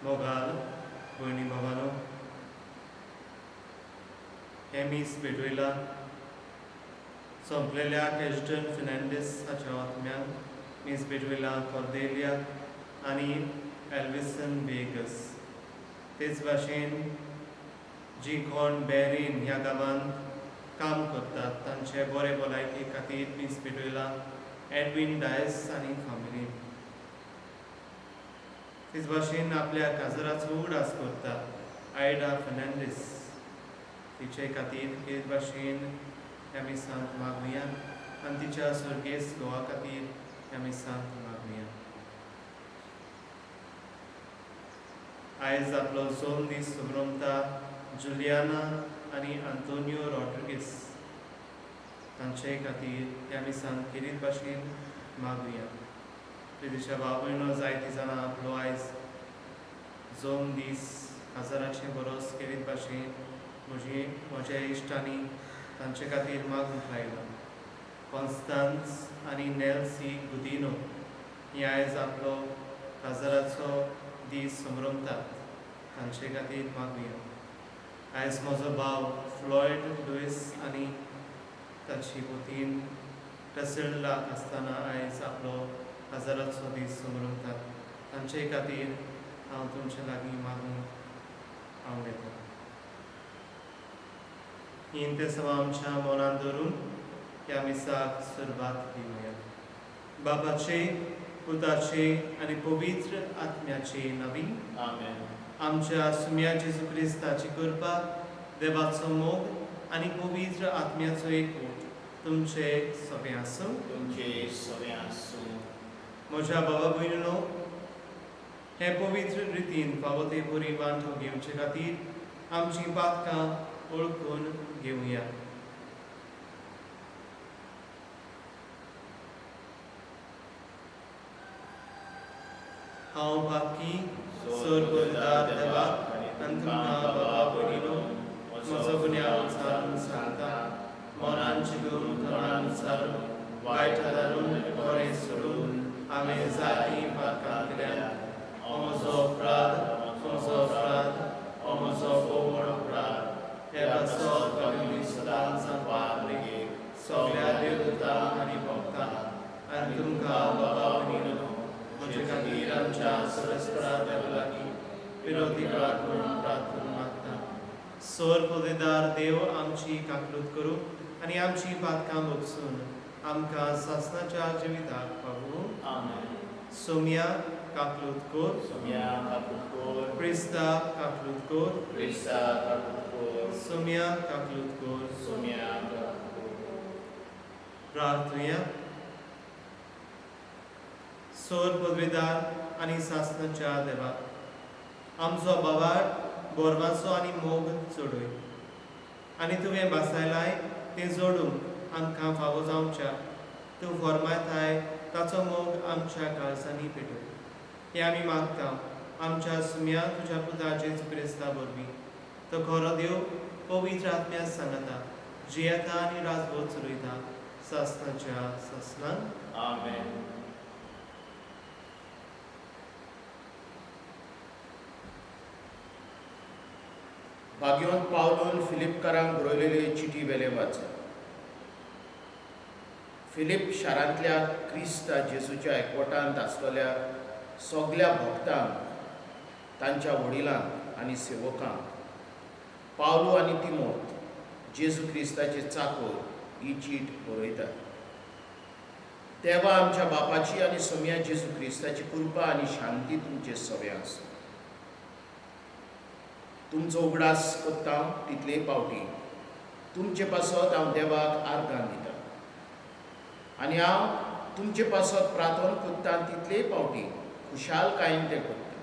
मोगाल भयणी भावानो, हें मीस पेटयलां सोंपलेल्या कॅस्टन फेर्नांडीस हाच्या आत्म्याक. मीस पेटयलां कॉर्देलिया आनी एल्विसन वेगस. तेच भाशेन जी कोण बॅरीन ह्या गांवांत काम करतात तांचे बरे भलायके खातीर मीस पेटयलां एडवीन डायस आनी फामिलीन. तेच भाशेन आपल्या काजराचो उगडास करता आयडा फेर्नांडीस, तिचे खातीर हेच भाशेन ह्या मिसांत मागुया आनी तिच्या सर्गेस्त घोवा खातीर ह्या मिसांत मागुया. आयज आपलो जोम दीस समरमता जुलियाना आनी आंतोनियो रॉड्रिगीस, तांचे खातीर ह्या मिसांत खेरीत भाशेन मागुया. प्रितीच्या भाव भयणो, जायतीं जाणां आपलो आयज जोम दीस काजाराचें बरोस खेरीत भाशेन म्हज्या इश्टांनी तांचे खातीर मागूंक लायलां. कॉन्स्तांस आनी नेल्सी गुदिनो ही आयज आपलो काजाराचो दीस समरमतात, तांचे खातीर मागुया. आयज म्हजो भाव फ्लॉयड लुईस आनी ताची पतीन टसल्डाक आसतना आयज आपलो काजाराचो दीस समरमतात, तांचे खातीर हांव तुमचे लागीं मागूंक आवडटा. ही इंतेसांव आमच्या मनांत धरून ह्या मिसाक सुरवात दिवया. बाबाचे, पुताचे आनी पवित्र आत्म्याचे नांवी. आमेन. आमच्या सुम्या जेजू क्रिस्ताची कृपा, देवाचो मोग आनी पवित्र आत्म्याचो एकवट तुमचे सगळें आसूं. तुमचे सगळें आसूं. म्हज्या बाबा भयणीनो, हे पवित्र रितीन फावो ते बरी वांटो घेवचे खातीर आमचीं पातकां वळखून घेवया. हांव पातकी सर पवित्र देवाक आनी तुमकां बाबा भयणीनो म्हजो गुन्यांव उचारून सांगता. मनान चिंतून, तोंडान उच्चारून, वायट आदारून, बरें सोडून हांवें जायतीं पातकां केल्यांत. हो म्हजो अपराध, हो म्हजो अपराध, हो म्हजो भोव व्हड अपराध. हे पासत भगिनी सदांच सगळ्या देवदूतांक आनी भक्तांक आनी तुमकां बाबा भयणीनो म्हजे खातीर आमच्या सर्वेस्परा देवा लागीं विनवती करून प्रार्थना मागता. सोर पदेदार देव आमची काकलूत करूं आनी आमची पातकां भोगसून आमकां सासणाच्या जिविताक पावूं. आमेन. सोम्या काकलूत कोर. सोम्या काकूत कोर. क्रिस्ता काकलूत कोर. क्रिस्ता काकूत कोर. सोम्या काकलूत कोर. सोम्या काकूत कोर. प्रार्थुया. सोर पदवेदार आनी सासणाच्या देवा, आमचो बाबार बोरवाचो आनी मोग चडय आनी तुवें भासायलाय तें जोडूंक आमकां फावो जावच्या तूं फॉर्मायताय ताचो मोग आमच्या काळजांनी पेटय. हें आमी मागता आमच्या सुम्या तुज्या पुता जेजू क्रिस्ता वरवीं. तो खरो देव पवित्र आत्म्या सांगता जियेता आनी राजवट चलयता सासणाच्या सासणाक. आमेन. भाग्यवंत पावलून फिलिपकारांक बरयलेले चिटी वेले वाचा. फिलिप शारांतल्या क्रिस्ता जेजूच्या एकवटांत आसलेल्या सगल्या भक्तांक, तांच्या वडिलांक आनी सेवकांक, पावलू आनी तिमोत जेजू क्रिस्ताचे चाकोर ही चीट बरयतात. देवा आमच्या बापाची आनी सोम्या जेजू क्रिस्ताची कृपा आनी शांती तुमचे सगळें आसूं. तुमचो उगडास करता तितले पावटी तुमचे पासत हांव देवाक आर्गां दिता आनी हांव तुमचे पासत प्रार्थना करता तितले पावटी खुशालकायेन तें करता,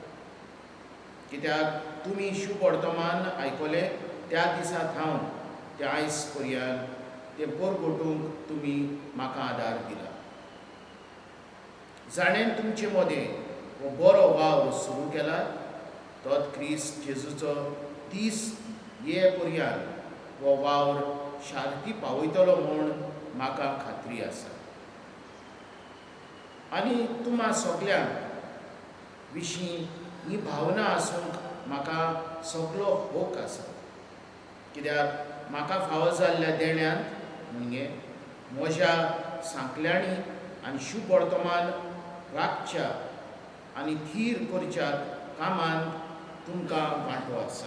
कित्याक तुमी शुभ वर्तमान आयकले त्या दिसा थावन ते आयज पर्यंत तें परगटूंक तुमी म्हाका आदार दिला. जाणें तुमचे मदें हो बरो वावर सुरू केला तोच क्रिस्त जेजूचो दीस ये पर्यंत हो वावर शांती पावयतलो म्हूण म्हाका खात्री आसा. आनी तुमा सगल्यांक विशीं ही भावना आसूंक म्हाका सगलो हक आसा. कित्याक म्हाका फावो जाल्ल्या देण्यांत म्हणजे म्हज्या सांकल्यांनी आनी शुभ वर्तमान राखच्या आनी थीर करच्या कामांत तुमकां वांटो आसा.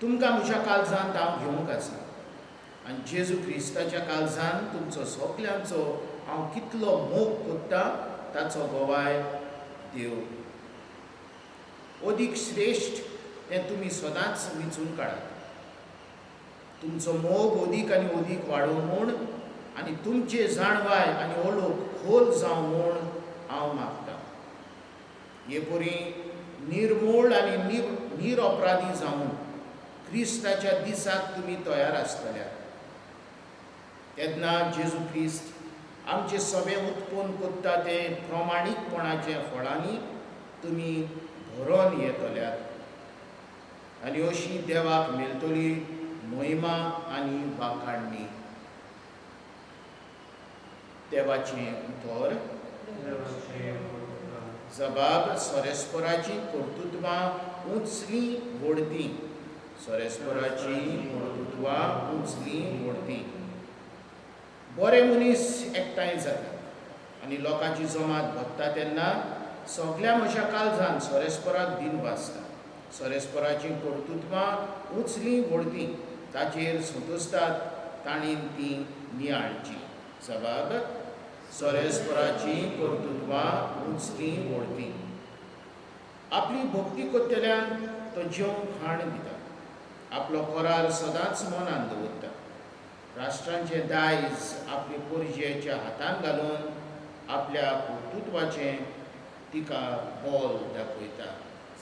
तुमकां म्हज्या काळजांत हांव घेवंक आसा आनी जेजू क्रिस्ताच्या काळजान तुमचो सगल्यांचो हांव कितलो मोग कोत्ता ताचो गवाय देव. अदीक श्रेश्ठ तें तुमी सदांच विंचून काडात. तुमचो मोग अदीक आनी अदीक वाडोवं म्हूण आनी तुमचे जाणवाय आनी ओलोक खोल जावं म्हूण हांव मागतां. हे परी निर्मूळ आनी निरअपराधी जावन क्रिस्ताच्या दिसाक तुमी तयार आसतल्यात. तेन्ना जेजू क्रिस्त आमचें सगळें उत्पन्न कोत्ता तें प्रमाणीकपणाच्या फळांनी तुमी भरोन येतल्यात आनी अशी देवाक मेळटली महिमा आनी वाखाणणी. देवाचें उतर. जबाब सोरेस्पराची कर्तृत्वां उंचली व्हडती. सोरेस्पराची कर्तृत्वां उंचली व्हडती. बरे मनीस एकठांय जातात आनी लोकांची जमात भोगता तेन्ना सगल्या म्हज्या काळजान सोरेस्पराक दिनवासता. सोरेस्पराचीं कर्तृत्वां उंचली व्हडती ताचेर संतोसतात तांणी ती नियाळची. जबाब सोरेस्पराचीं कर्तृत्वां उंचली व्हडती. आपली भक्ती कोत्तल्यान तो जेवंक खाण दिता. आपलो करार सदांच मनान दवरता. राष्ट्रांचें दायज आपले पोरजेच्या हातान घालून आपल्या कर्तृत्वाचें तिका बोल दाखयता.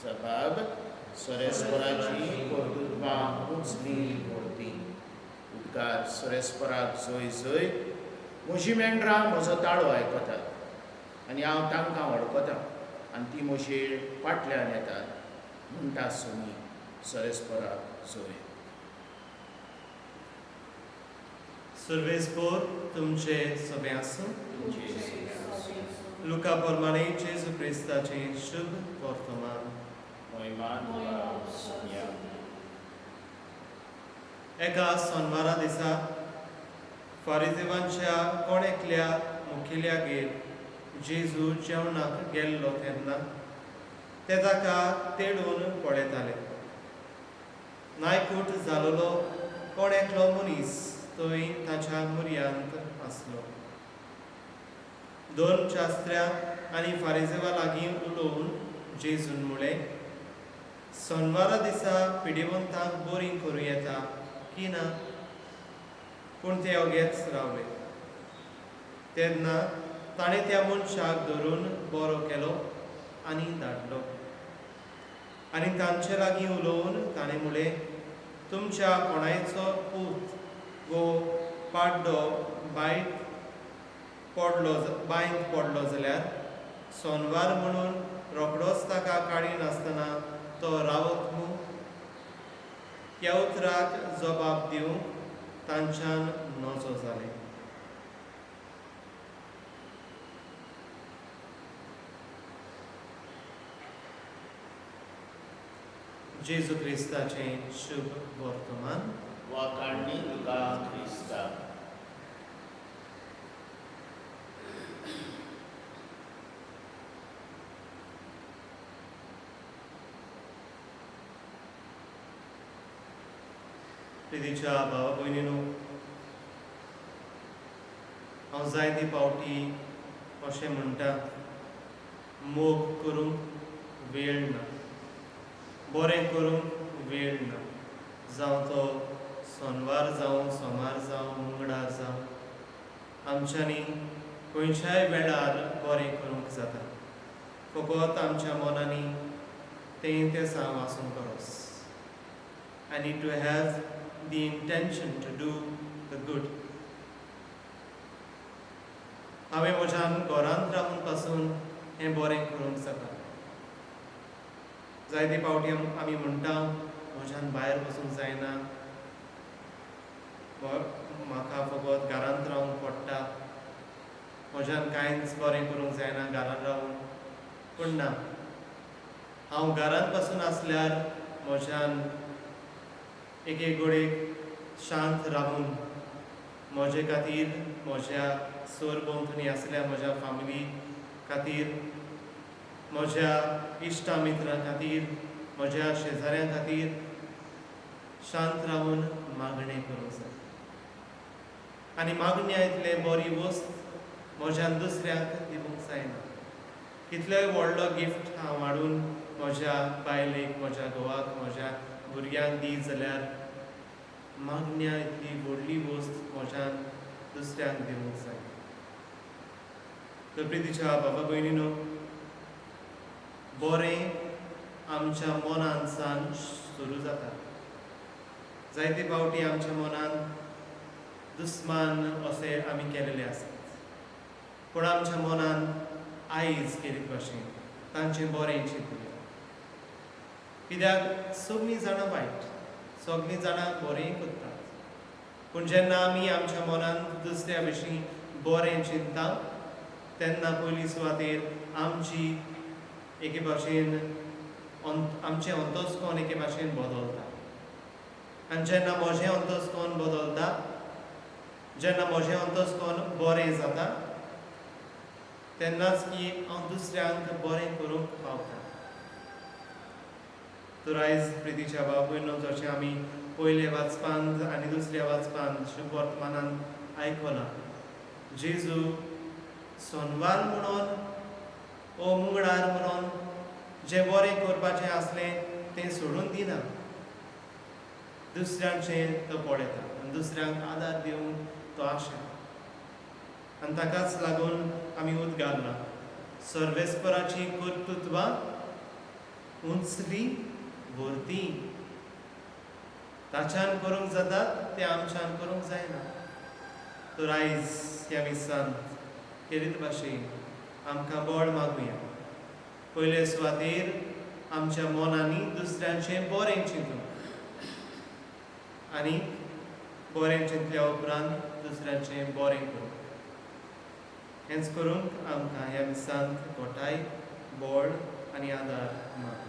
जबाब सोरेस्पराची कर्तृत्वां उंचली व्हडती. उद्गार सोरेस्पराक जय जय. म्हजीं मेंढरां म्हजो ताळो आयकतात आनी हांव तांकां वळखतां आनी ती म्हजे फाटल्यान येतात म्हणटा सोमी. सोरेस्पराक जय. सुर्वेस्पोर तुमचे सगळे आसूं. लुका प्रमाणे जेजू क्रिस्ताचें शुभ वर्तमान. महिमा तुका सोम्या. एका सोनवारा दिसा फारिजेवांच्या कोण एकल्या मुखेल्यागेर जेजू जेवणाक गेल्लो तेन्ना ते ताका तेडून पळयताले. नायकूट जालोलो कोण एकलो मनीस थंय ताच्या मुर्यांत आसलो. दोन शास्त्र्या आनी फारिजेवा लागीं उलोवन जेजून म्हळें, सोनवारा दिसा पिडेवंतांक बरीं करूं येता की ना? पूण ते ओगेच रावले. तेन्ना ताणें त्या मनशाक धरून बरो केलो आनी धाडलो. आनी तांचे लागीं उलोवन ताणें म्हळें, तुमच्या कोणायचो पूत वो पाड्डो बांयत पडलो जाल्यार सोनवार म्हणून रोखडोच ताका काडिनासतना तो रावत मूं? ह्या उतराक जबाब दिवंक तांच्यान नजो जालें. जेजू क्रिस्ताचें शुभ वर्तमान. वाखाणणी तुका क्रिस्ता. प्रितीच्या भावा भयणीनो, हांव जायते फावटी अशें म्हणटा, मोग करूंक वेळ ना, बरें करूंक वेळ ना. जावं तो सोनवार जावं, सोमार जावं, मंगळार जावं, आमच्यांनी खंयच्याय वेळार बरें करूंक जाता. फकत आमच्या मनांनी तें तेसांव आसूंक गरज. I need to have the intention to do the good. हांवें म्हज्यान घरांत रावून पासून हें बरें करूंक जाता. जायते फावटी आमी म्हणटा, म्हज्यान भायर वचूंक जायना, म्हाका फकत घरांत रावंक पडटा, म्हज्यान कांयच बरें करूंक जायना घरांत रावून. पूण ना, हांव घरांत पासून आसल्यार म्हज्यान एक एक गोडेक शांत रावून म्हजे खातीर, म्हज्या सरभोंवतणी आसल्या म्हज्या फामिली खातीर, म्हज्या इश्टा मित्रां खातीर, म्हज्या शेजाऱ्यां खातीर शांत रावून मागणें करूंक जाय. आनी मागण्या इतलें बरी वस्त म्हज्यान दुसऱ्यांक दिवंक जायना. कितलोय व्हडलो गिफ्ट हांव हाडून म्हज्या बायलेक, म्हज्या घोवाक, म्हज्या भुरग्यांक दी जाल्यार मागण्या इतली व्हडली वस्त म्हज्यान दुसऱ्यांक दिवंक जायना. तर प्रितीच्या बाबा भयणीनो, बरें आमच्या मनान सावन सुरू जाता. जायते फावटी आमच्या मनान दुस्मान अशें आमी केलेले आसात, पूण आमच्या मनान आयज केरीत भाशेन तांचें बरें चिंतुया. कित्याक सगळीं जाणां वायट, सगळीं जाणां बरें करतात, पूण जेन्ना आमी आमच्या मनान दुसऱ्या विशीं बरें चिंतता तेन्ना पयली सुवातेर आमची एके भाशेन आमचें अंतस्कोन एके भाशेन बदलता. आनी जेन्ना म्हजें अंतस्कोन बदलता, जेन्ना म्हजें अंतस्कोन बरें जाता, तेन्नाच की हांव दुसऱ्यांक बरें करूंक पावता. तर आयज प्रितीच्या बापूयनो, जशें आमी पयले वाचपांत आनी दुसऱ्या वाचपांत शुभ वर्तमानान आयकलां, जेजू सोनवार म्हणून ओ मुंगडार म्हणून जें बरें करपाचें आसलें तें सोडून दिना, दुसऱ्यांचें तो पळयता आनी दुसऱ्यांक आदार दिवंक तो आशेता. आनी ताकाच लागून आमी उद्गारला, सर्वेस्पराची कर्तृत्वां उंचली व्हरती, ताच्यान करूंक जाता तें आमच्यान करूंक जायना. तर आयज ह्या मिसांत केरीत भाशेन आमकां बळ मागुया. पयले सुवातेर आमच्या मनांनी दुसऱ्यांचें बरें चिंतूंक आनी बरें चिंतल्या उपरांत दुसऱ्यांचें बरें करूंक. हेंच करूंक आमकां ह्या मिसांत घोटाय, बळ आनी आदार मागुया.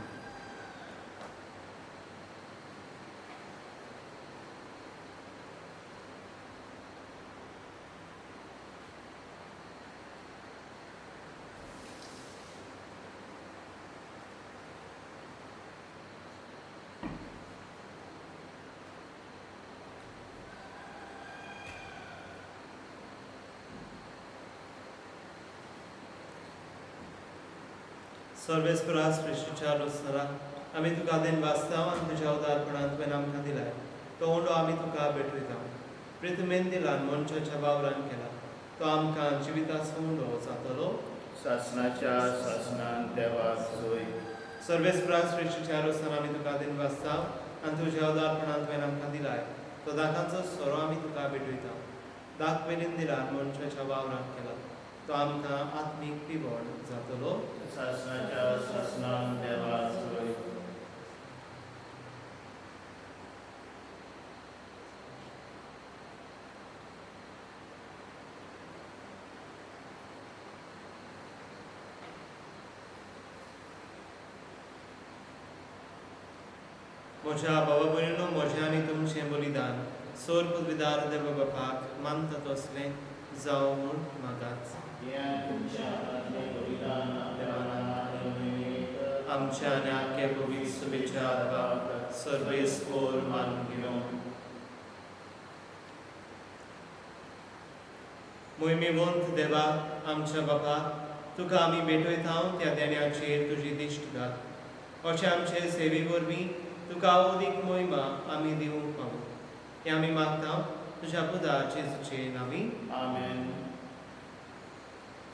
सर्वेस्परा सृश्टीच्या रोसरा आमी तुका then वास्ताव आनी तुज्या उदारपणान तुवें आमकां दिलाय तो उंडो आमी तुका भेटयता. प्रितमेन दिलान मनशाच्या वावरान केला तो आमकां जिविताचो उंडो जातलो. सासणाच्या सासणान देवाक जोय. सर्वेस्परा सृश्टीच्या रोसरा आमी तुका then वास्ताव आनी तुज्या उदारपणान तुवें आमकां दिलाय तो दाकांचो सोरो आमी तुका भेटयता. दाक वेलीन दिलान मनशाच्या वावरान केला तो आमकां आत्मीक पिवण जातलो. सासणाच्या सासणान देवाक जोय. म्हज्या बाबा भयणीनो, म्हजें आनी तुमचें बलिदान सोर पदवीदार देवा बापाक मानता तसलें जावं म्हूण मागात. आमच्या आनी आख्या पवित्र सभेच्या देवाक सर्वेस्पोर मानून घेवं. मोहिमेवंत देवा आमच्या बापा, तुका आमी भेटयता त्या देण्याचेर तुजी दिश्ट घाल, अशें आमचे सेवे वरवीं तुका अदीक मोहिमा आमी दिवंक पावूं, हें आमी मागता तुज्या पुता जेजूचे नांवी. आमेन.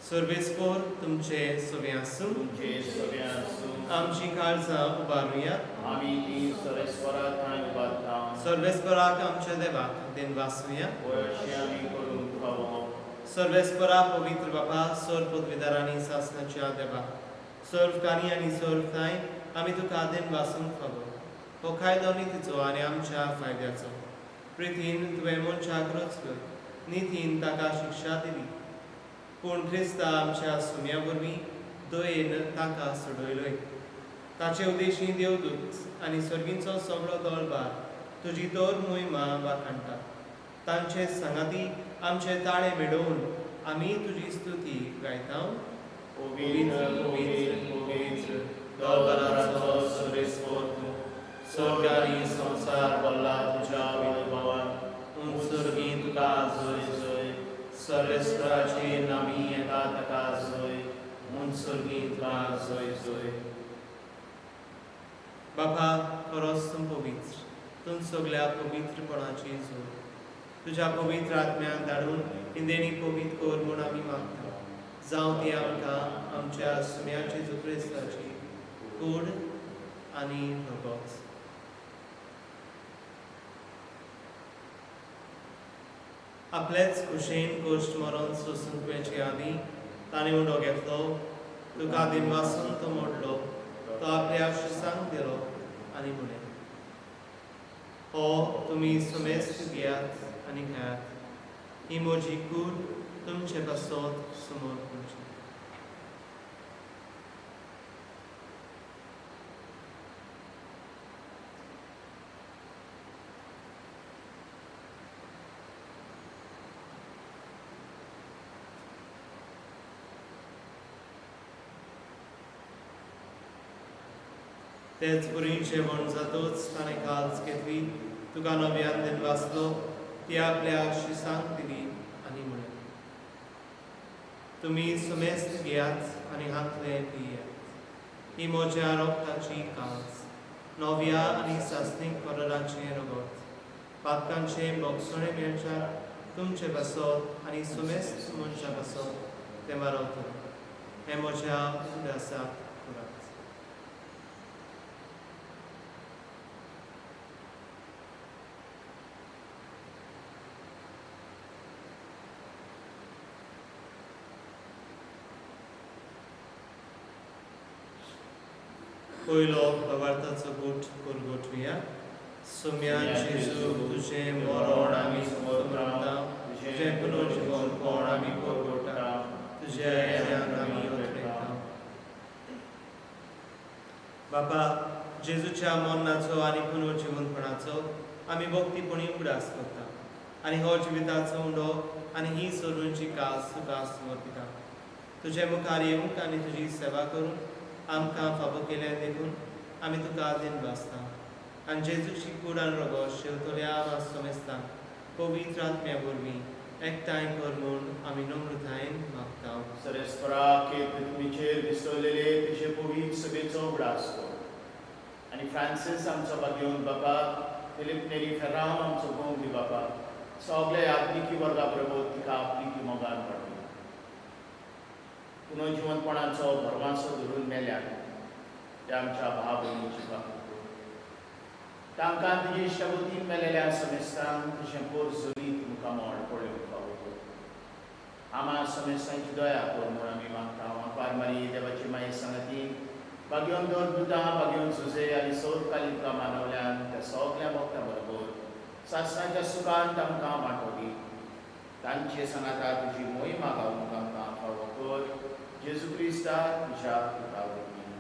सर्वेस्पोर तुमचे सगळें आसूं. तुमचे सगळें आसूं. आमची काळजां उबारुया. आमी ती सर्वेस्परा थंय उबारता. सर्वेस्पराक आमच्या देवाक देनवासुया. अशें आमी करूंक फावो. सर्वेस्परा पवित्र बापा, सर्व पदवीदार आनी सासणाच्या देवा, सर्व कानी आनी सर्व थांय आमी तुका देनवासूंक फावो. हो कायदो नितीचो आनी आमच्या फायद्याचो. प्रितीन तुवें मनशाक रचलो, नितीन ताका शिक्षा दिली, पूण क्रिस्ता आमच्या सुम्या वरवीं दयेन ताका सोडयलोय. ताचे उदेशी देवदूत आनी सर्गींचो सगळो दळबार तुजी दर मोहिमा वाखाणटा. तांचे सांगाती आमचे ताळे मेळोवन आमी तुजी स्तुती गायता. पवित्र पवित्र पवित्र दळबाराचो सर्वेस्पर तूं, स्वर्ग आनी संवसार भरला तुज्या वैभवान. उंच सर्गी तुका जय जय, सर्वेस्पराचे नामी येता ताका जय, उंच सर्गी तुका जय जय. बाबा खरोच तूं पवित्र, तूं सगल्या पवित्रपणाची जोड. तुज्या पवित्र आत्म्याक धाडून इंदेणी पवित्र कर म्हूण आमी मागता. जावं ती आमकां आमच्या सुम्याची जेजू क्रिस्ताची कूड आनी रगत. आपलेच खुशेन कश्ट मरण सोंसूंक वेचे आदीं ताणें उंडो घेतलो, तुका दिनवासून तो मोडलो, तो आपल्या शिसांक दिलो आनी म्हणलें, हो तुमी समेस्त घेयात आनी खायात, ही म्हजी कूड तुमचे पासत समोर करची. तेच वरी जेवण जातच ताणें काल्स घेतली, तुका नव्यान दिनवासलो, ती आपल्या शिसांक दिली आनी म्हणलें, तुमी समेस्त घेयात आनी हांतले पियात, ही म्हज्या रोगताची काल्स, नव्या आनी सासणीक कराराचें रगत, पातकांचें भोगसणें मेळच्याक तुमचे पासत आनी समेस्त मनशां पासत तें वारवतलें. हें म्हज्या उगडासाक करात. पयलो भावार्थाचो गूट करगोटुया. सोम्या जेजू, तुजें मरण आमी समर्पता, तुजें पुनर्जीवनपण आमी परगोटा, तुज्या येण्याक आमी अत्रेता. बापा, जेजूच्या मरणाचो आनी पुनर्जीवनपणाचो आमी भक्तीपणी उगडास करता आनी हो जिविताचो उंडो आनी ही सोडूनची कास तुका समर्पिता. तुजे मुखार येवंक आनी तुजी सेवा करूंक आमकां फावो केल्या देखून आमी तुका दिनवासता. आनी जेजूची कूड आनी रगत शेवतल्या आवाज समेस्तांक पवित्र आत्म्या वरवीं एकठांय कर म्हूण आमी नम्रतायेन मागता. सर्वेस्परा के पृथ्वीचेर विसरलेले तुजे पवित्र सभेचो उगडास कर आनी फ्रांसीस आमचो बागेवन बाबा, फिलीप नेरी फेर्रांव आमचो गोंदी बाबा, सगळे आत्मिकी वर्गा बरोबर तिका आपली मोगान वाडली. पुनर्जिवनपणाचो भरवासो धरून मेल्यार त्या आमच्या भाव भयणीची बापूत तांकां तुजी इश्टागतीन मेलेल्या समेस्तांक तुजें पोर जलीत मुखामळ पळोवंक फावो कर. आमा समेस्तांची दया कर म्हूण आमी मागता. आपार मारी देवाची माये सांगातीन बागेवन दर दुदां बागेवन सुजे आनी सौरकालीन तुका मानवल्यान त्या सगल्या भक्तां बरोबर सासणाच्या सुखान तांकां वांटोवी. तांचे सांगाता तुजी मोहिमा गावूंक आमकां फावो कर. जेजू क्रिस्ता तुज्या पुता वरवीं.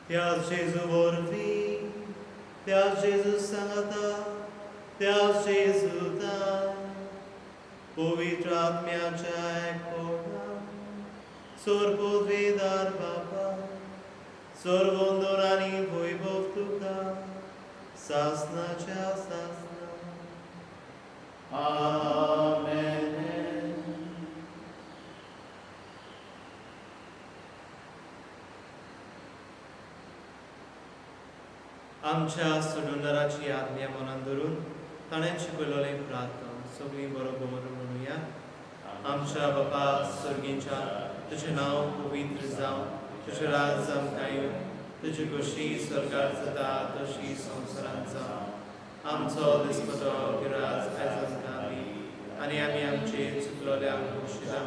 त्या जेजू वरवीं, त्या जेजू सांगाता, त्या जेजूता पवित्र आत्म्याच्या एकपणान सर्ववेदार बाबा, सर्वंदर आनी वैभव तुका सासणाच्या सासणा. आमेन. आमच्या सोडूनदाराची आज्ञा मनान धरून ताणें शिकयलेलें प्रार्थना सगळीं बरोबर म्हणुया. आमच्या बापा सर्गीच्या, तुजें नांव पवित्र जावं, तुजें राज आमकां येवं, तुजी खोशी स्वर्गार जाता तशी संवसारांत जावं. आमचो दिसपटो गिराज आयज आमकां दी आनी आमी आमचे चुकलोल्यांक बक्षिता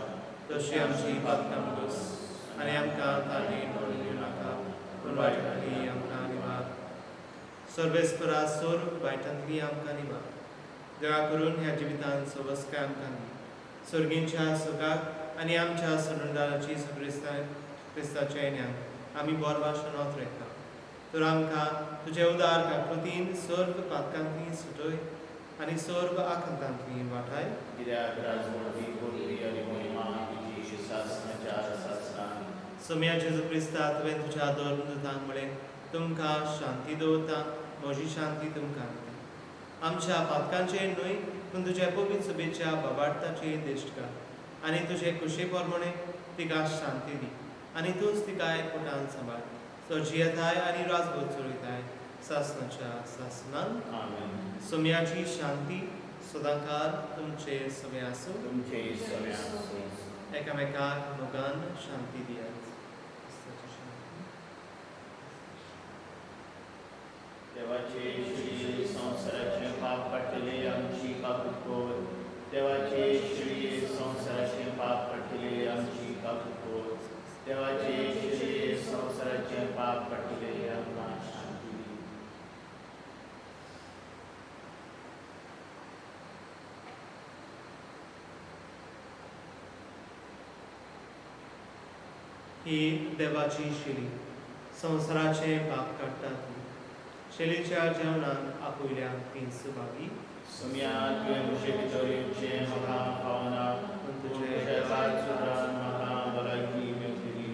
तशी आमची पातकां गोस आनी आमकां तांणी पडून नाका पूण वायटांतली आमकां निवार. सर्वेस्परा सोर वायटांतली आमकां निवार. देवा करून ह्या जिवितांत सवस्काय आमकां दी, सर्गींच्या सुखाक आनी आमच्या सोडणदाराची क्रिस्ता क्रिस्ताच्या येण्यान आमी बोरभाशण रेखता. तर आमकां तुजे उदार काकृतीन सर्व पातकांतली सुटय आनी सर्व आकांतांतली वाटाय. कित्याक राजवटी पदवी आनी महिमा तुजी सासणाच्या सासणाक. सोम्या जेजू क्रिस्ता, तुवें तुज्या धर्मदूतांक म्हळें, तुमकां शांती दवरता, म्हजी शांती तुमकां दिता. आमच्या पातकांचेर न्हय पूण तुज्या पवित्र सभेच्या बाबार्थाचेर दिश्ट घाल आनी तुजे कुशे प्रमाणे तिका शांती दी आनी तूंच तिका एकवटान सांबाळ, सो जियेताय आनी राजभर चलयताय सासणाच्या सासणान. आमेन. सोम्याची शांती सदांकाळ तुमचे सगळे आसूं. तुमचे सगळे आसूं. एकामेकाक मोगान शांती दियात. क्रिस्ताची शांती. देवाचे श्री संवसाराचें पाप काडटले आमची काकूत कर. देवाचे श्री संवसाराचें पाप काडटले आमची काकूत कर. देवाचे श्री संवसाराचें पाप काडटले आमकां शांती दी. ही देवाची शिली संवसाराचें पाप काडटा ती. शेलीच्या जेवणान आपयल्या तीं सुभागी. सोम्या, तुवें म्हजे भितर येवचें म्हाका फावना, पूण पूण तुजें तुज्या काळजान म्हाका भलायकी मेळटली.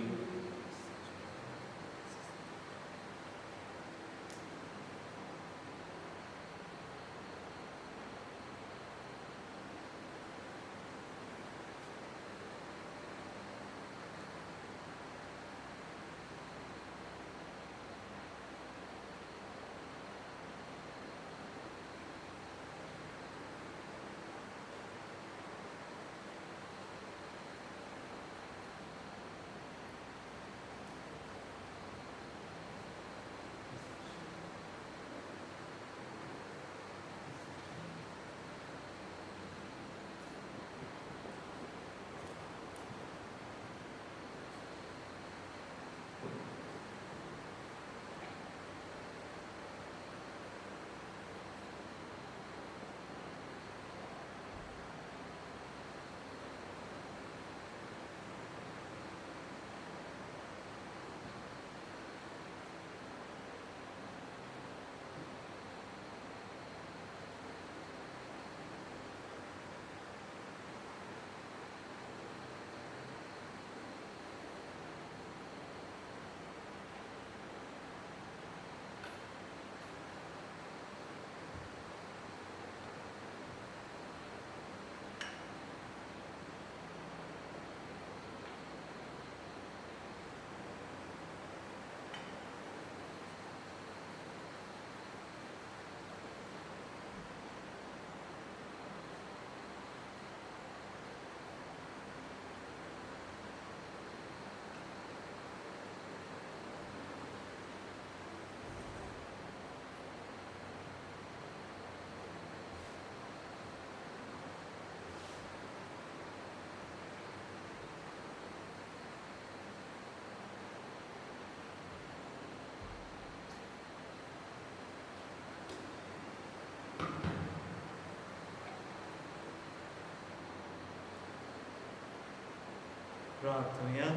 प्रार्थनया.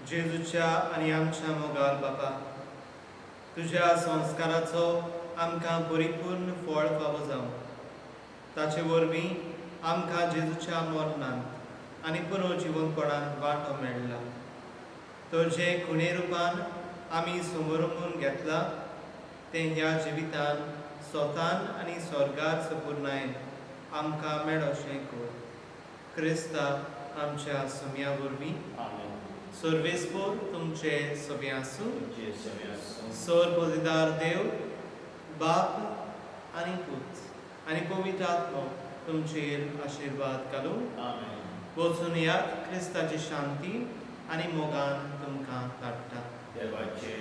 जेजूच्या आनी आमच्या मोगाल बापा, तुज्या संस्काराचो आमकां परिपूर्ण फळ फावो जावं. ताचे वरवीं आमकां जेजूच्या मरणांत आनी पुनर्जिवनपणांत वांटो मेळ्ळा. तर जें खुणे रुपान आमी समोरमून घेतलां तें ह्या जिवितान स्वतान आनी स्वर्गार सपुर्णायेन आमकां मेळोशें कर. क्रिस्ता आमच्या सुम्या वरवीं. आमेन. सर्वेस्पोर तुमचे सगळे आसूं. तुमचे सगळे आसूं. सर पवित्र देव बाप आनी पूत आनी पवित्र आत्मो तुमचेर आशिर्वाद घालूं. आमेन. वचून यात, क्रिस्ताची शांती आनी मोगान तुमकां धाडटा. देवाचे